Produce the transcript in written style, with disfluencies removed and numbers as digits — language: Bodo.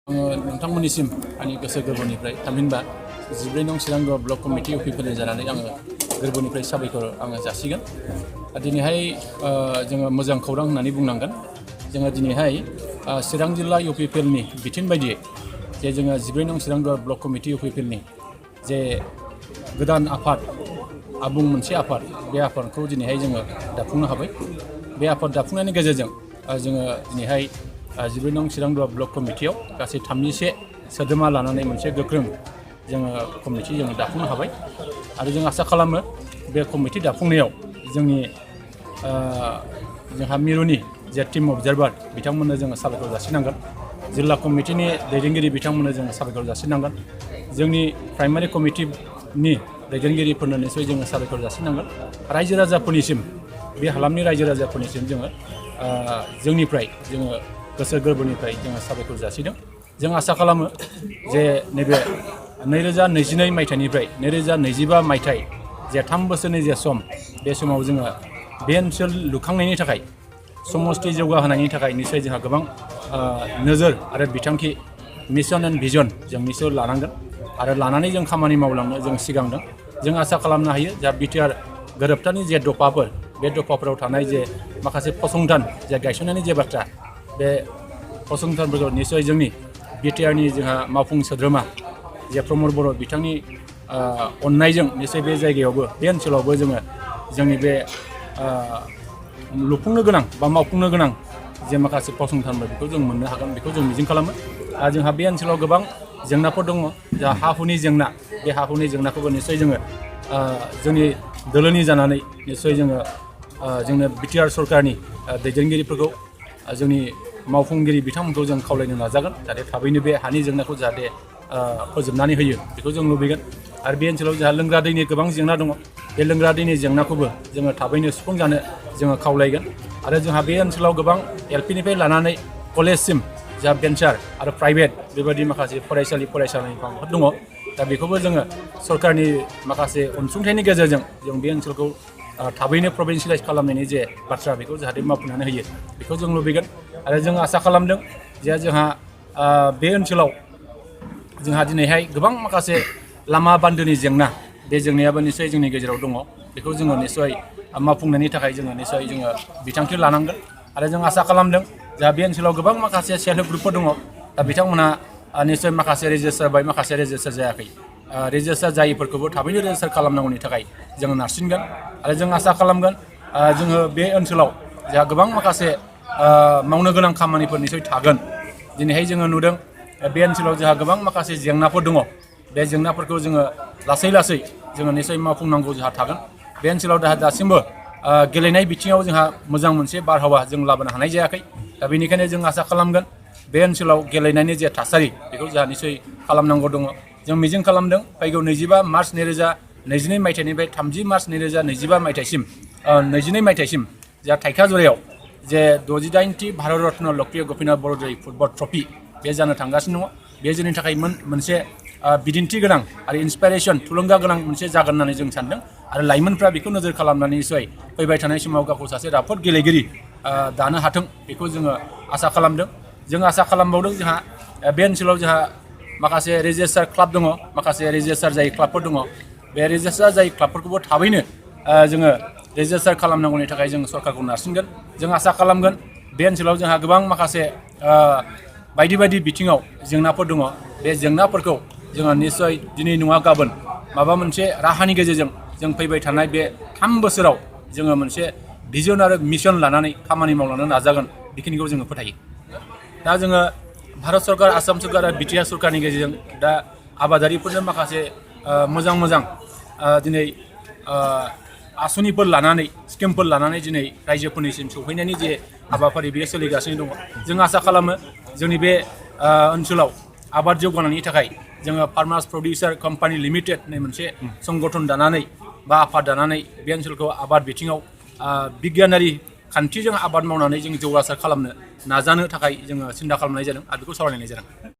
नोंथांमोननिसिम आंनि गोसो गोरबोनिफ्राय थामहिनबा 14 नं चिरांगो ब्लक कमिटि अफिसफोरनि जानानै आङो गोरबोनिफ्राय साबायखर जासिगोन। दिनैहाय जोङो मोजां खौरां होननानै बुंनांगोन। जोङो दिनैहाय चिरां जिल्ला इउपिपिएलनि बिथोन बायदियै जे जोङो 14 नं चिरांगो ब्लक कमिटि अफिसफोरनि जे गोदान आफाद आबुं मोनसे आफाद बे आफादखौ दिनैहाय जोङो दाफुंनो हाबाय। बे आफाद दाफुंनायनि गेजेरजों जोङो दिनैहाय 14 नं चिरांगो ब्लक कमिटियाव गासै 31 सोद्रोमा लानानै मोनसे गोख्रों जोङो कमिटि जोङो दाफुंनो हाबाय आरो जों आसा खालामो बे कमिटि दाफुंनायाव जोंहा मिरुनि जे टीम अबजार्भार बिथांमोननो जोङो साबायखर जासिनांगोन। जिल्ला कमिटिनि दैदेनगिरि बिथांमोननो जोङो साबायखर जासिनांगोन। जोंनि प्राइमारि कमिटिनि दैदेनगिरिफोरनो निसय जोङो साबायखर जासिनांगोन। रायजो राजाफोरनिसिम बे हालामनि रायजो राजाफोरनिसिम जोङो जोंनिफ्राय जोङो गोसो गोरबोनिफ्राय जोङो साबायखर जासिदों। जों आसा खालामो जे नैबे 2022 मायथाइनिफ्राय 2025 मायथाइ जे 3 बोसोरनि जे सम बे समाव जोङो बे ओनसोल लुखांनायनि थाखाय समस्ति जौगाहोनायनि थाखाय निसय जोंहा गोबां नोजोर आरो बिथांखि मिशन एन्ड भिजन जों निसय लानांगोन आरो लानानै जों खामानि मावलांनो जों सिगांदों। जों आसा खालामनो हायो जा बिटिआर गोरोबथानि जे दफाफोर बे दफाफोराव थानाय जे माखासे फसंथान जे गायसननायनि जे बाथ्रा बे फसंथानफोरखौ निसय जोंनि बिटिआरनि जोंहा मावफुं सोद्रोमा जे प्रमद बर' बिथांनि अननायजों निसय बे जायगायावबो बे ओनसोलावबो जोङो जोंनि बे लुफुंनो गोनां बा मावफुंनो गोनां जे माखासे फसंथानफोर बेखौ जों मोननो हागोन बेखौ जों मिजिं खालामो। जोंहा बे ओनसोलाव गोबां जेंनाफोर दङ। जा हा हुनि जेंना बे हा हुनि जेंनाखौबो निसय जोङो जोंनि दोलोनि जानानै निसय जोङो जोंनो बिटिआर सरकारनि दैदेनगिरिफोरखौ जोंनि मावफुंगिरि बिथांमोनखौ जों खावलायनो नाजागोन जाहाथे थाबैनो बे हानि जेंनाखौ जाहाथे फोजोबनानै होयो बेखौ जों लुबैगोन। आरो बे ओनसोलाव जोंहा लोंग्रा दैनि गोबां जेंना दङ। बे लोंग्रा दैनि जेंनाखौबो जोङो थाबैनो सुफुंजानो जोङो खावलायगोन। आरो जोंहा बे ओनसोलाव गोबां एलपिनिफ्राय लानानै कलेजसिम जा भेन्सार आरो प्राइभेट बेबायदि माखासे फरायसालिफोर दङ। दा बेखौबो जोङो सरकारनि माखासे अनसुंथाइनि गेजेरजों जों बे ओनसोलखौ थाबैनो प्रभिन्सियेलाइज खालामनायनि जे बाथ्रा बेखौ जाहाथे मावफुंनानै होयो बेखौ जों लुबैगोन। आरो जों आसा खालामदों जे जोंहा बे ओनसोलाव जोंहा दिनैहाय गोबां माखासे लामा बान्दोनि जेंना बे जेंनायाबो निसय जोंनि गेजेराव दङ। बेखौ जोङो निसय मावफुंनायनि थाखाय जोङो बिथांखि लानांगोन। आरो जों आसा खालामदों जोंहा बे ओनसोलाव गोबां माखासे सेल्फ हेल्प ग्रुपफोर दङ। दा बिथांमोनहा निसय माखासे रेजिस्टार जाबाय माखासे रेजिस्टार जायाखै। रेजिस्टार जायैफोरखौबो थाबैनो रेजिस्टार खालामनांगौनि थाखाय जोङो नारसिनगोन। आरो जों आसा खालामगोन जोङो बे ओनसोलाव जोंहा गोबां माखासे मावनो गोनां खामानिफोर निसय थागोन। दिनैहाय जोङो नुदों बे ओनसोलाव जोंहा गोबां माखासे जेंनाफोर दङ। बे जेंनाफोरखौ जोङो लासै लासै जोङो निसय मावफुंनांगौ जोंहा थागोन। बे ओनसोलाव दासिमबो गेलेनाय बिथिङाव जोंहा मोजां मोनसे बारहावा जों लाबोनो हानाय जायाखै। दा बेनिखायनो जों आसा खालामगोन बे ओनसोलाव गेलेनायनि जे थासारि बेखौ जोंहा निसय खालामनांगौ दङ। जों मिजिं खालामदों फैगौ 25 मार्च 2022 मायथाइनिफ्राय 30 मार्च 2025 मायथाइसिम 22 मायथाइसिम जोंहा थाइखाजुरायाव जे 68थि भारत रत्न लक्ष्मी गपिनाथ बरदলৈ फुटबल ट्रफि बे जानो थांगासिनो दङ। बे जोंनि थाखाय मोनसे बिदिन्थि गोनां आरो इन्सपाइरेसन थुलुंगा गोनां मोनसे जागोन होननानै जों सानदों। आरो लाइमोनफ्रा बेखौ नोजोर खालामनानै निसय फैबाय थानाय समाव गावखौ सासे राफोद गेलेगिरि दानो हाथों बेखौ जोङो आसा खालामदों। जों आसा खालामबावदों जोंहा बे ओनसोलाव जोंहा माखासे रेजिस्टार क्लाब दङ माखासे रेजिस्टार जायै क्लाबफोर दङ। बे रेजिस्टार जायै क्लाबफोरखौबो थाबैनो जोङो रेजिस्टार खालामनांगौनि थाखाय जों सरकारखौ नारसिनगोन। जों आसा खालामगोन बे ओनसोलाव जोंहा गोबां माखासे बायदि बायदि बिथिङाव जेंनाफोर दङ। बे जेंनाफोरखौ जोङो निसय दिनै नङा गाबोन माबा मोनसे राहानि गेजेरजों जों फैबाय थानाय बे 3 बोसोराव जोङो मोनसे भिजन आरो मिशन लानानै खामानि मावलांनो नाजागोन बेखिनिखौ जोङो फोथायो। दा जोङो भारत सरकार आसाम सरकार आरो बिटिआर सरकारनि गेजेरजों दा आबादारिफोरनो माखासे मोजां दिनै आसनिफोर लानानै स्किमफोर लानानै दिनै रायजोफोरनिसिम सौफैनायनि जे हाबाफारि बेयो सोलिगासिनो दङ। जों आसा खालामो जोंनि बे ओनसोलाव आबाद जौगानायनि थाखाय जोङो फार्मार्स प्रडिउसार कम्पानि लिमिटेड होननाय मोनसे संगठन दानानै बा आफाद दानानै बे ओनसोलखौ आबाद बिथिङाव बिगियानारि खान्थिजों आबाद मावनानै जों जौगासार खालामनो नाजानो थाखाय जोङो सिन्था खालामनाय जादों आरो बेखौ सावरायनाय जादों।